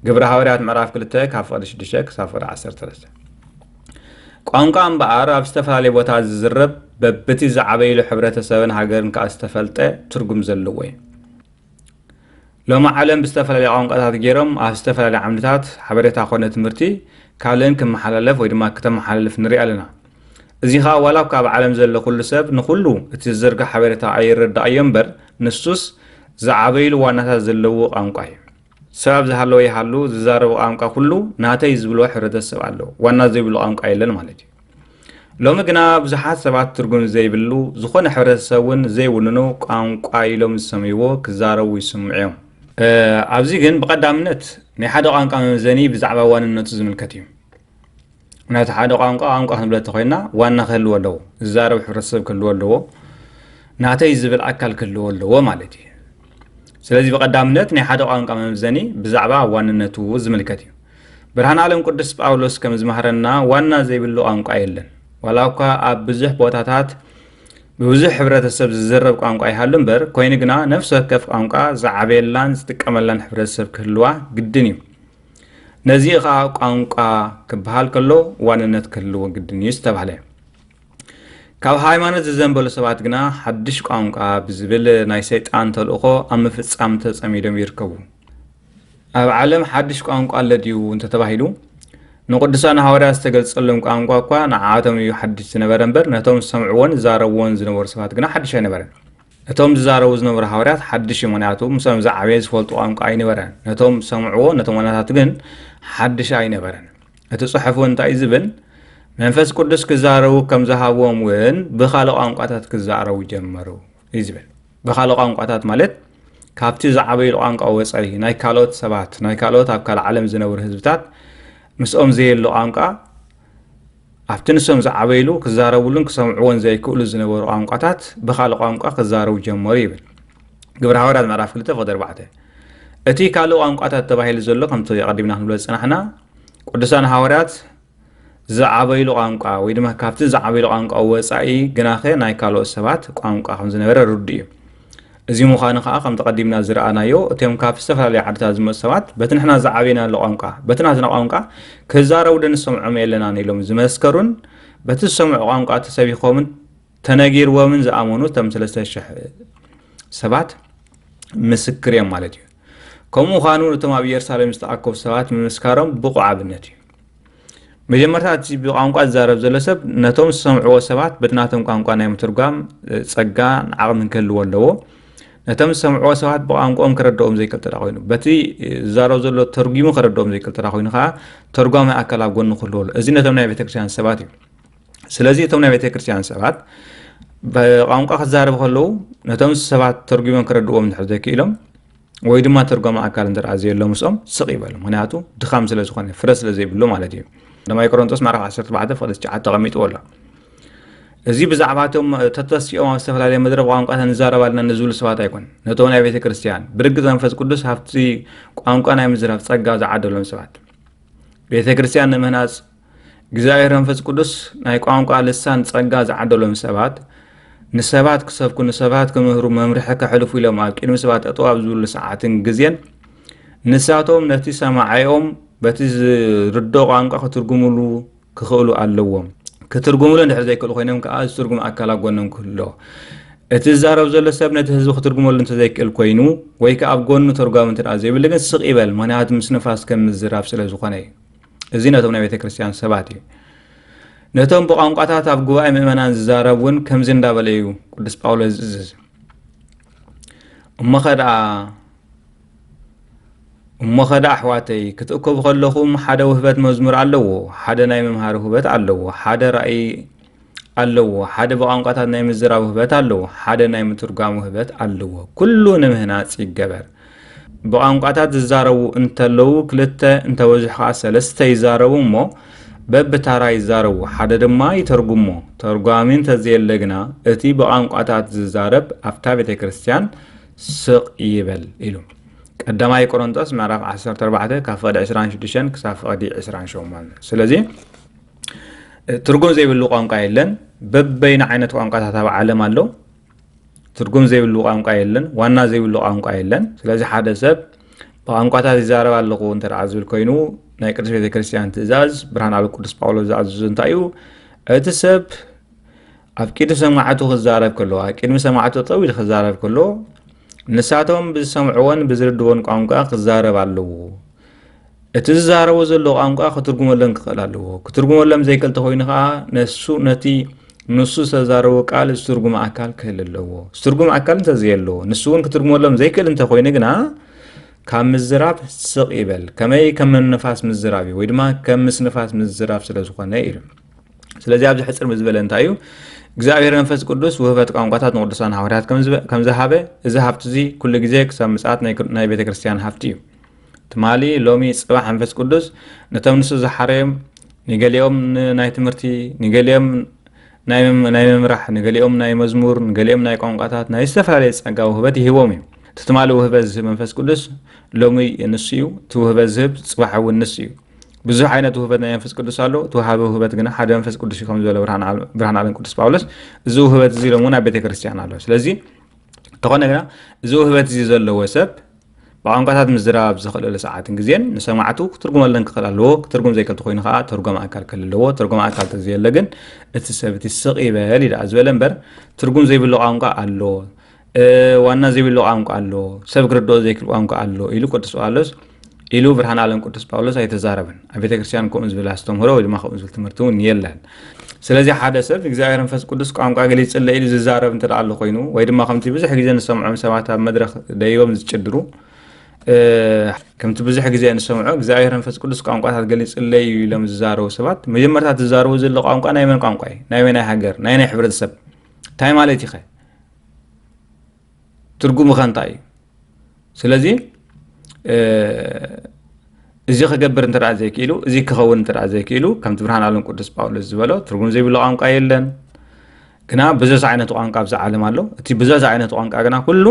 ግብሪ ሃዋርያት ምዕራፍ ክልተ ካብ ፍቕዲ ሽዱሽተ ክሳብ ፍቕዲ ዓሰርተ ሰለስተ። ቋንቋ እምበኣር ኣብ ዝተፈላለየ ቦታ ዝዝረብ፣ በብቲ ዝዓበይሉ ሕብረተሰብን ሃገርን ከኣ ዝተፈልጠ ትርጉም ዘለዎ እዩ። ሎሚ ዓለም ብዝተፈላለየ ቋንቋታት ገይሮም ኣብ ዝተፈላለየ ዓምድታት ሓበሬታ ኮነ ትምህርቲ ካልእን ክመሓላለፍ ወይ ድማ ክተመሓላልፍ ንርኢ ኣለና። እዚ ኸኣ ዋላ እኳ ኣብ ዓለም ዘሎ ኩሉ ሰብ ንኹሉ እቲ ዝዝርጋሕ ሓበሬታ ኣይረዳእዮ እምበር፣ ንሱስ ዝዓበይሉ ዋናታት ዘለዎ ቋንቋ እዩ። ሰብ ኣብ ዝሃለወ ይሃሉ፣ ዝዛረቦ ቋንቋ ኩሉ ናተይ ዝብሎ ሕብረተሰብ ኣሎ። ዋና ዘይብሉ ቋንቋ የለን ማለት እዩ። ሎሚ ግና ብዙሓት ሰባት ትርጉም ዘይብሉ፣ ዝኾነ ሕብረተሰብ እውን ዘይውንኑ ቋንቋ ኢሎም ዝሰምይዎ ክዛረቡ ይስምዑ እዮም። እ፣ ኣብዚ ግን ብቐዳምነት ናይ ሓደ ቋንቋ መመዘኒ ብዛዕባ ዋንነቱ ዝምልከት እዩ። ነቲ ሓደ ቋንቋ ቋንቋ ክንብሎ እንተኾይንና ዋና ክህልዎ ኣለዎ። ዝዛረብ ሕብረተሰብ ክህልዎ ኣለዎ። ናተይ ዝብል ኣካል ክህልዎ ኣለዎ ማለት እዩ። ስለዚ ብቐዳምነት ናይ ሓደ ቋንቋ መመዘኒ ብዛዕባ ዋንነቱ ዝምልከት እዩ። ብርሃን ዓለም ቅዱስ ጳውሎስ ከም ዝመሃረና ዋና ዘይብሉ ቋንቋ የለን። ዋላ እኳ ኣብ ብዙሕ ቦታታት ብብዙሕ ሕብረተሰብ ዝዝረብ ቋንቋ ይሃሉ እምበር፣ ኮይኑ ግና ነፍሲ ወከፍ ቋንቋ ዝዓበየላን ዝጥቀመላን ሕብረተሰብ ክህልዋ ግድን እዩ። ነዚ ኸኣ ቋንቋ ክበሃል ከሎ ዋንነት ክህልዎ ግድን እዩ ዝተባህለ። ካብ ሃይማኖት ዝዘንበሉ ሰባት ግና ሓድሽ ቋንቋ ብዝብል ናይ ሰይጣን ተልእኾ ኣብ ምፍጻም ተጸሚዶም ይርከቡ። ኣብ ዓለም ሓድሽ ቋንቋ ኣሎ ድዩ እንተተባሂሉ፣ ንቅዱሳን ሃዋርያት ዝተገልጸሎም ቋንቋ እኳ ንዓኣቶም እዩ ሓድሽ ዝነበረ እምበር፣ ነቶም ዝሰምዕዎን ዝዛረብዎን ዝነበሩ ሰባት ግና ሓድሽ ኣይነበረን። እቶም ዝዛረቡ ዝነበሩ ሃዋርያት ሓድሽ እዩ፣ ምኽንያቱ ምስኦም ዝዓበየ ዝፈልጡ ቋንቋ ኣይነበረን። ነቶም ዝሰምዕዎ፣ ነቶም ዋናታት ግን ሓድሽ ኣይነበረን። እቲ ጽሑፍ እውን እንታይ እዩ ዝብል? መንፈስ ቅዱስ ክዛረቡ ከም ዝሃብዎም እውን ብኻልእ ቋንቋታት ክዛረቡ ጀመሩ እዩ ዝብል። ብኻልእ ቋንቋታት ማለት ካብቲ ዝዓበይሉ ቋንቋ ወጻኢ ናይ ካልኦት ሰባት፣ ናይ ካልኦት ኣብ ካልእ ዓለም ዝነብሩ ህዝብታት ምስኦም ዘየሎ ቋንቋ ኣብቲ ንሶም ዝዓበይሉ ክዛረቡሉን ክሰምዕዎን ዘይክእሉ ዝነበሩ ቋንቋታት ብኻልእ ቋንቋ ክዛረቡ ጀመሩ ይብል። ግብረ ሃዋርያት ምዕራፍ ክልተ ፍቕዲ ኣርባዕተ። እቲ ካልእ ቋንቋታት ተባሂሉ ዘሎ ከምቲ ኣቐዲምና ክንብሎ ዝጸናሕና ቅዱሳን ሃዋርያት ዝዓበይሉ ቋንቋ ወይ ድማ ካብቲ ዝዓበይሉ ቋንቋ ወጻኢ ግናኸ ናይ ካልኦት ሰባት ቋንቋ ከም ዝነበረ ርዱእ እዩ። እዚ ምዃኑ ከኣ ከምቲ ቀዲምና ዝረኣናዮ እቶም ካብ ዝተፈላለዩ ዓድታት ዝመጹ ሰባት በቲ ንሕና ዝዓበይናሉ ቋንቋ በቲ ናትና ቋንቋ ክዛረቡ ዶ ንሰምዖም የለናን ኢሎም ዝመስከሩን በቲ ዝሰምዑ ቋንቋ ተሰቢኾምን ተነጊርዎምን ዝኣመኑ እቶም ሰለስተ ሽሕ ሰባት ምስክር እዮም ማለት እዩ። ከምኡ ምዃኑ ነቶም ኣብ ኢየሩሳሌም ዝተኣከቡ ሰባት ምምስካሮም ብቑዕ ኣብነት እዩ። መጀመርታ እቲ ብቋንቋ ዝዛረብ ዘሎ ሰብ ነቶም ዝሰምዕዎ ሰባት በቲ ናቶም ቋንቋ ናይ ምትርጓም ጸጋን ዓቕምን ክህልዎ ኣለዎ። ነቶም ዝሰምዕዎ ሰባት ብቋንቋኦም ክረድኦም ዘይክእል እንተ ኮይኑ በቲ ዝዛረብ ዘሎ ተርጒሙ ክረድኦም ዘይክእል እንተ ኮይኑ ከዓ ተርጓሚ ኣካል ኣብ ጎኑ ክህልዎ ኣሎ። እዚ ነቶም ናይ ቤተክርስትያን ሰባት እዩ። ስለዚ እቶም ናይ ቤተክርስትያን ሰባት ብቋንቋ ክዛረቡ ከለዉ ነቶም ሰባት ተርጒሞም ክረድዎም እንድሕር ዘይክኢሎም ወይ ድማ ተርጓሚ ኣካል እንተ ደኣ ዘየሎ ምስኦም ስቕ ይበሉ። ምኽንያቱ ድኻም ስለ ዝኾነ፣ ፍረ ስለ ዘይብሉ ማለት እዩ። ቀዳማይ ቆሮንቶስ ምዕራፍ ዓሰርተ ኣርባዕተ ፍቕዲ ትሽዓተ ተቐሚጥዎ ኣሎ። እዚ ብዛዕባ እቶም ተተሲኦም ኣብ ዝተፈላለየ መድረኽ ቋንቋታት ንዛረብ ኣለና ንዝብሉ ሰባት ኣይኮን። ነቶም ናይ ቤተ ክርስቲያን ብርግጽ መንፈስ ቅዱስ ሃብቲ ቋንቋ ናይ ምዝራብ ጸጋ ዝዓደሎም ሰባት ቤተ ክርስቲያን ንምህናጽ እግዚኣብሔር መንፈስ ቅዱስ ናይ ቋንቋ ልሳን ጸጋ ዝዓደሎም ሰባት ንሰባት ክሰብኩ ንሰባት ክምህሩ መምርሒ ከሕልፉ ኢሎም ኣብ ቅድሚ ሰባት ጠጠው ኣብ ዝብሉ ሰዓትን ግዜን ንሳቶም ነቲ ሰማዓዮም በቲ ዝርድኦ ቋንቋ ክትርጉምሉ ክኽእሉ ኣለዎም። ክትርጉምሉ እንድሕር ዘይክእሉ ኮይኖም ከዓ እዚ ትርጉም ኣካል ኣብ ጎኖም ክህሉ ኣለዎ። እቲ ዝዛረብ ዘሎ ሰብ ነቲ ህዝቢ ክትርጉመሉ እንተዘይክእል ኮይኑ ወይ ከዓ ኣብ ጎኑ ተርጓሚ እንተ ዘይብሉ ግን ስቕ ይበል፣ ምክንያቱ ምስ ንፋስ ከም ምዝራብ ስለ ዝኾነ እዩ። እዚ ነቶም ናይ ቤተ ክርስቲያን ሰባት እዩ። ነቶም ብቋንቋታት ኣብ ጉባኤ ምእመናን ዝዛረብ እውን ከምዚ እንዳበለ እዩ ቅዱስ ጳውሎስ ዝእዝዝ። እሞ ኸደኣ እሞ ኸደኣ ኣሕዋተይ ክትእከቡ ከለኹም ሓደ ውህበት መዝሙር ኣለዎ፣ ሓደ ናይ ምምሃር ውህበት ኣለዎ፣ ሓደ ራእይ ኣለዎ፣ ሓደ ብቋንቋታት ናይ ምዝራብ ውህበት ኣለዎ፣ ሓደ ናይ ምትርጓም ውህበት ኣለዎ። ኩሉ ንምህናጽ ይገበር። ብቋንቋታት ዝዛረቡ እንተለዉ ክልተ እንተበዝሑ ከዓ ሰለስተ ይዛረቡ እሞ በብታራ ይዛረቡ፣ ሓደ ድማ ይተርጉሞ። ተርጓሚ እንተዘየለ ግና እቲ ብቋንቋታት ዝዛረብ ኣብታ ቤተ ክርስቲያን ስቕ ይበል ኢሉ። ቀዳማይ ቆሮንቶስ ምዕራፍ ዓሰርተ ኣርባዕተ ካብ ፍቕዲ ዕስራን ሽዱሽተን ክሳብ ፍቕዲ ዕስራን ሸሞንተን። ስለዚ ትርጉም ዘይብሉ ቋንቋ የለን። በበይኑ ዓይነት ቋንቋታት ኣብ ዓለም ኣሎ። ትርጉም ዘይብሉ ቋንቋ የለን። ዋና ዘይብሉ ቋንቋ የለን። ስለዚ ሓደ ሰብ ብቋንቋታት ይዛረብ ኣለኹ እንተ ደኣ ዝብል ኮይኑ ናይ ቅድስት ቤተ ክርስቲያን ትእዛዝ ብርሃን ኣሉ ቅዱስ ጳውሎስ ዝኣዘዞ እንታይ እዩ? እቲ ሰብ ኣብ ቅድሚ ሰማዕቱ ክዛረብ ከሎ ኣብ ቅድሚ ሰማዕቱ ጠው ኢሉ ክዛረብ ከሎ ንሳቶም ብዝሰምዕዎን ብዝርድዎን ቋንቋ ክዛረብ ኣለዎ። እቲ ዝዛረቦ ዘሎ ቋንቋ ክትርጉመሎም ክኽእል ኣለዎ። ክትርጉመሎም ዘይክእል ተኮይኑ ከዓ ነሱ ነቲ ንሱ ዝተዛረቦ ቃል ዝትርጉም ኣካል ክህል ኣለዎ። ዝትርጉም ኣካል እንተዘየለዎ ንሱ እውን ክትርጉመሎም ዘይክእል እንተኮይኑ ግና ካብ ምዝራብ ስቕ ይበል። ከመይ ከም ንፋስ ምዝራብ እዩ ወይ ድማ ከም ምስ ንፋስ ምዝራብ ስለ ዝኾነ ኢሉ። ስለዚ ኣብዚ ሕፅር ምስ ዝበለ እንታይ እዩ እግዚኣብሔር መንፈስ ቅዱስ ውህበት ቋንቋታት ንቅዱሳን ሃዋርያት ከም ዝሃበ እዚ ሃብቲ እዚ ኩሉ ግዜ ክሳብ ምፅኣት ናይ ቤተ ክርስቲያን ሃብቲ እዩ። ትማሊ ሎሚ ፅባሕ መንፈስ ቅዱስ ነቶም ንሱ ዝሓረዮም ንገሊኦም ናይ ትምህርቲ ንገሊኦም ናይ ምምራሕ ንገሊኦም ናይ መዝሙር ንገሊኦም ናይ ቋንቋታት ናይ ዝተፈላለየ ፀጋ ውህበት ይህቦም እዩ። እቲ ትማሊ ውህበት ዝህብ መንፈስ ቅዱስ ሎሚ ንሱ እዩ። እቲ ውህበት ዝህብ ፅባሕ እውን ንሱ እዩ። ብዙሕ ዓይነት ውህበት ናይ መንፈስ ቅዱስ ኣሎ። እቲ ወሃቢ ውህበት ግና ሓደ መንፈስ ቅዱስ እዩ ከም ዝበለ ብርሃን ዓለም ቅዱስ ጳውሎስ እዚ ውህበት እዚ ሎም እውን ኣብ ቤተ ክርስቲያን ኣሎ። ስለዚ እንተኾነ ግና እዚ ውህበት እዚ ዘለዎ ሰብ ብቋንቋታት ምዝራብ ዝኽእለሉ ሰዓትን ግዜን ንሰማዕቱ ክትርጉመለን ክኽእል ኣለዎ። ክትርጉም ዘይክእል ተኮይኑ ከዓ ተርጓሚ ኣካል ክህል ኣለዎ። ተርጓሚ ኣካል ተዘየለ ግን እቲ ሰብ እቲ ስቕ ይበል እዩ ደኣ ዝበለ እምበር ትርጉም ዘይብሉ ቋንቋ ኣሎ፣ ዋና ዘይብሉ ቋንቋ ኣሎ፣ ሰብ ክርድኦ ዘይክእል ቋንቋ ኣሎ ኢሉ ቅዱስ ጳውሎስ ኢሉ ብርሃን ዓለም ቅዱስ ጳውሎስ ኣይተዛረበን። ኣብ ቤተ ክርስቲያን ከምኡ ዝብል ኣስተምህሮ ወይ ድማ ከምኡ ዝብል ትምህርቲ እውን የለን። ስለዚ ሓደ ሰብ እግዚኣብሔር መንፈስ ቅዱስ ቋንቋ ገሊጽለ ኢሉ ዝዛረብ እንተ ደኣ ኣሎ ኮይኑ፣ ወይ ድማ ከምቲ ብዙሕ ግዜ ንሰምዖም ሰባት ኣብ መድረኽ ደይቦም ዝጭድሩ፣ እ፣ ከምቲ ብዙሕ ግዜ ንሰምዖ እግዚኣብሔር መንፈስ ቅዱስ ቋንቋታት ገሊጽለይ እዩ ኢሎም ዝዛረቡ ሰባት፣ መጀመርታ ትዛረቡ ዘሎ ቋንቋ ናይ መን ቋንቋ እዩ? ናይ መን ናይ ሃገር? ናይ ናይ ሕብረተሰብ? እንታይ ማለት እዩ ኸ? ትርጉሙ ኸ እንታይ እዩ? ስለዚ፣ እ፣ እዚ ክገብር እንተ ደኣ ዘይክኢሉ፣ እዚ ክኸውን እንተ ደኣ ዘይክኢሉ፣ ከምቲ ብርሃን ዓለም ቅዱስ ጳውሎስ ዝበሎ፣ ትርጉም ዘይብሉ ቋንቋ የለን። ግና ብዙሕ ዓይነት ቋንቋ ኣብዚ ዓለም ኣሎ። እቲ ብዙሕ ዓይነት ቋንቋ ግና ኩሉ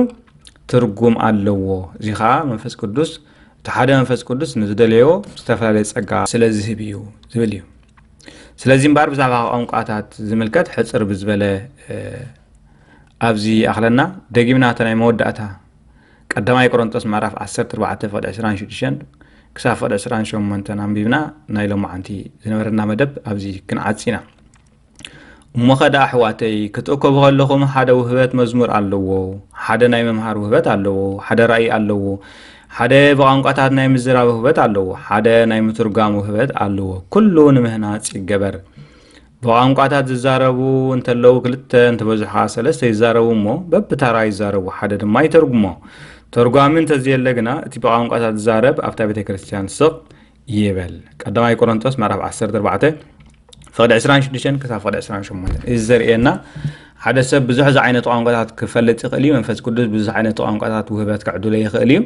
ትርጉም ኣለዎ። እዚ ኸኣ መንፈስ ቅዱስ፣ እቲ ሓደ መንፈስ ቅዱስ ንዝደለዮ ዝተፈላለየ ጸጋ ስለ ዝህብ እዩ ዝብል እዩ። ስለዚ እምበኣር ብዛዕባ ቋንቋታት ዝምልከት ሕጽር ብዝበለ፣ እ፣ ኣብዚ ይኣኽለና። ደጊምና እታ ናይ መወዳእታ ቀዳማይ ቆሮንቶስ ምዕራፍ ዓሰርተ ኣርባዕተ ፍቕዲ ዕስራን ሽዱሽተን ክሳብ ፍቕዲ ዕስራን ሸሞንተን ኣንቢብና ናይ ሎማዓንቲ ዝነበረና መደብ ኣብዚ ክንዓጽ ኢና። እሞኸ ደኣ ኣሕዋተይ፣ ክትእከቡ ከለኹም ሓደ ውህበት መዝሙር ኣለዎ፣ ሓደ ናይ ምምሃር ውህበት ኣለዎ፣ ሓደ ራእይ ኣለዎ፣ ሓደ ብቋንቋታት ናይ ምዝራብ ውህበት ኣለዎ፣ ሓደ ናይ ምትርጓም ውህበት ኣለዎ። ኩሉ ንምህናጽ ይገበር። ብቋንቋታት ዝዛረቡ እንተለዉ ክልተ፣ እንተበዝሑ ኸዓ ሰለስተ ይዛረቡ እሞ በብታራ ይዛረቡ፣ ሓደ ድማ ይተርጉሞ። ተርጓሚ እንተዘየለ ግና እቲ ብቋንቋታት ዝዛረብ ኣብታ ቤተ ክርስቲያን ስቕ ይበል። ቀዳማይ ቆሮንቶስ ምዕራፍ ዓሰርተ ኣርባዕተ ፍቕዲ ዕስራን ሽዱሽተን ክሳብ ፍቕዲ ዕስራን ሸሞንተን። እዚ ዘርእየና ሓደ ሰብ ብዙሕ ዝዓይነቱ ቋንቋታት ክፈልጥ ይኽእል እዩ። መንፈስ ቅዱስ ብዙሕ ዓይነት ቋንቋታት ውህበት ከዕድሎ ይኽእል እዩ።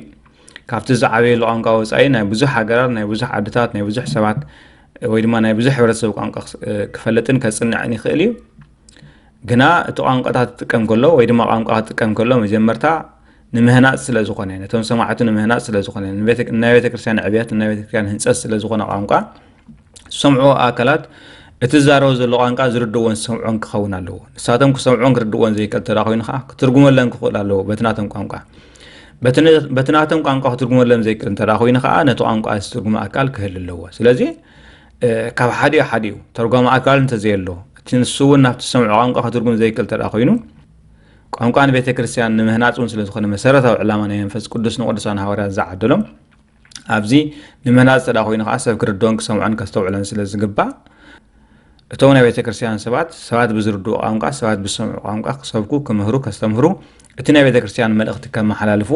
ካብቲ ዝዓበየሉ ቋንቋ ወጻኢ ናይ ብዙሕ ሃገራት፣ ናይ ብዙሕ ዓድታት፣ ናይ ብዙሕ ሰባት ወይ ድማ ናይ ብዙሕ ሕብረተሰብ ቋንቋ ክስ-፣ ክፈልጥን ከጽንዕን ይኽእል እዩ። ግና እቲ ቋንቋታት ክጥቀም ከሎ ወይ ድማ ቋንቋ ክጥቀም ከሎ መጀመርታ ንምህናጽ ስለ ዝኾነ፣ ነቶም ሰማዕቱ ንምህናጽ ስለ ዝኾነ፣ ንቤተ-፣ ናይ ቤተ ክርስቲያን ዕብየት፣ ናይ ቤተ ክርስቲያን ህንጸት ስለ ዝኾነ ቋንቋ ዝሰምዕዎ ኣካላት እቲ ዝዛረቦ ዘሎ ቋንቋ ዝርድእዎን ዝሰምዕዎን ክኸውን ኣለዎ። ንሳቶም ክሰምዕዎን ክርድእዎን ዘይክእል እንተ ደኣ ኮይኑ ኸዓ ክትርጉመለን ክኽእል ኣለዎ በቲ ናቶም ቋንቋ። በቲ ነ-፣ በቲ ናቶም ቋንቋ ክትርጉመሎም ዘይክእል እንተ ደኣ ኮይኑ ኸዓ ነቲ ቋንቋ ዝትርጉም ኣካል ክህሉ ኣለዎ። ስለዚ፣ እ፣ ካብ ሓዲኡ ሓዲኡ ተርጓሚ ኣካል እንተዘየሎ፣ እቲ ንሱ እውን ናብቲ ዝሰምዖ ቋንቋ ክትርጉም ዘይክእል እንተ ደኣ ኮይኑ፣ ቋንቋ ንቤተ ክርስቲያን ንምህናጽ እውን ስለ ዝኾነ መሰረታዊ ዕላማ ናይ መንፈስ ቅዱስ ንቅዱሳን ሃዋርያት ዝዓደሎም፣ ኣብዚ ንምህናጽ እንተ ደኣ ኮይኑ ኸዓ ሰብ ክርድኦን ክሰምዖን ከስተውዕሎን ስለ ዝግባእ፣ እቶም ናይ ቤተ ክርስቲያን ሰባት፣ ሰባት ብዝርድኡ ቋንቋ፣ ሰባት ብዝሰምዑ ቋንቋ ክሰብኩ፣ ክምህሩ፣ ከስተምህሩ፣ እቲ ናይ ቤተ ክርስቲያን መልእኽቲ ከመሓላልፉ፣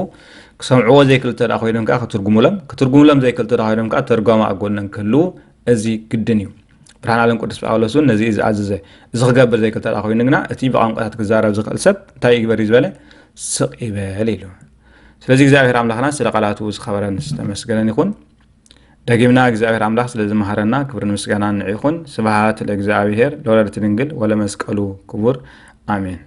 ክሰምዕዎ ዘይክእሉ እንተ ደኣ ኮይኖም ከኣ ክትርጉሙሎም፣ ክትርጉሙሎም ዘይክእሉ እንተ ደኣ ኮይኖም ከኣ ተርጓሚ ኣብ ጎድኖም ክህልዉ፣ እዚ ግድን እዩ። ብርሃን ዓለም ቅዱስ ጳውሎስ እውን ነዚ እዩ ዝኣዘዘ። እዚ ክገብር ዘይክእል እንተ ደኣ ኮይኑ ግና፣ እቲ ብቋንቋታት ክዛረብ ዝኽእል ሰብ እንታይ ይግበር እዩ ዝበለ? ስቕ ይበል ኢሉ። ስለዚ እግዚኣብሔር ኣምላኽና ስለ ቃላቱ ዝኸበረን ዝተመስገነን ይኹን። ደጊምና እግዚኣብሔር ኣምላኽ ስለ ዝመሃረና ክብርን ምስጋናን ንዑ ይኹን። ስብሐት ለእግዚኣብሔር ለወላዲቱ ድንግል ወለመስቀሉ ክቡር። ኣሜን።